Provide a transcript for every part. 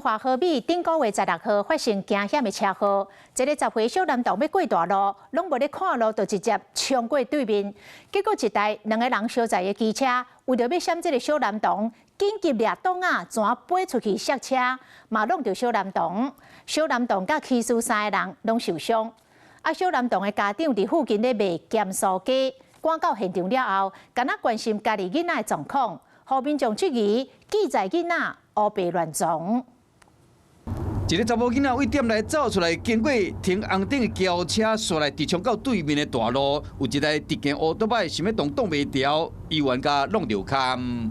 華和美頂個月16號發生驚險的車禍，一个10歲小男童欲過大路，攏無咧看路，就直接衝過對面。結果一台兩个人相載的機車，為著欲閃這个小男童，緊急掠擋仔，怎飛出去摔車，嘛挵著小男童。小男童佮騎士三个人攏受傷。啊，小男童的家長佇附近咧賣鹹酥雞，趕到現場了後，敢若關心家己囡仔的狀況，予民眾質疑拒載囡仔烏白亂撞。一个查某囡仔對店內走出來，經過停紅燈的轎車，煞來直衝到對面的大路，有一台直行烏多擺想欲擋擋袂牢，猶原共挵著崁。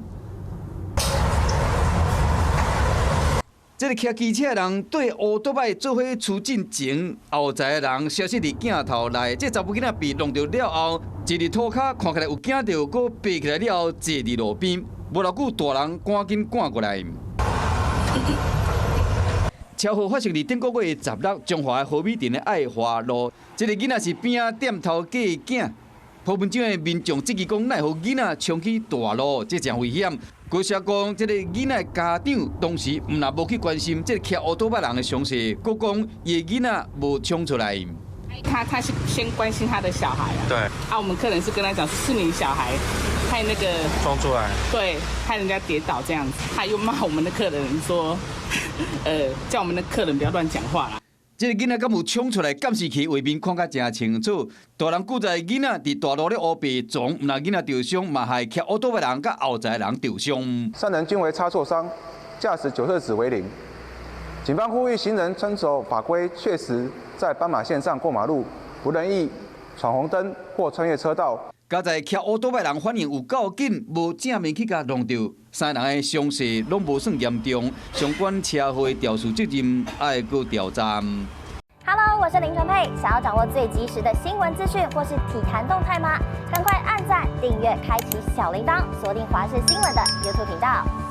這个騎機車的人對烏多擺做伙出進前，後座的人消失佇鏡頭內。這查某囡仔被挵著了後，坐佇塗跤看起來有驚著，閣爬起來了後坐佇路邊，無偌久大人趕緊趕過來。車禍發生佇頂個月16，彰化的和美鎮的愛華路，這个囡仔是邊仔店頭家的囝。柯文哲的民眾質疑講，哪會予囡仔衝去大路，這誠危險。閣寫講，這个囡仔的家長當時毋但無去關心這个騎烏多擺人的傷勢，閣講伊的囡仔無衝出來。他是先關心他的小孩啊。對。啊，我們客人是跟他講，是你小孩害那個衝出來，對，害人家跌倒這樣子。他又罵我們的客人說，叫我們的客人不要亂講話啦。這个囡仔敢有衝出來？監視器畫面看甲誠清楚。大人拒載囡仔佇大路咧烏白撞，毋但囡仔著傷，嘛害騎烏多擺人佮後座人著傷。三人均為擦挫傷，駕駛酒測值為零。警方呼籲行人遵守法規，確實在斑馬線上過馬路，不任意闖紅燈或穿越車道。佳哉騎烏多擺人反應有夠緊，無正面去共挵著，三个人的傷勢攏無算嚴重，相關車禍的肇事責任愛閣調查。 Hello，我是林純佩，想要掌握最及時的新聞資訊或是體壇動態嗎？趕快按讚、訂閱、開啟小鈴鐺，鎖定華視新聞的 YouTube 頻道。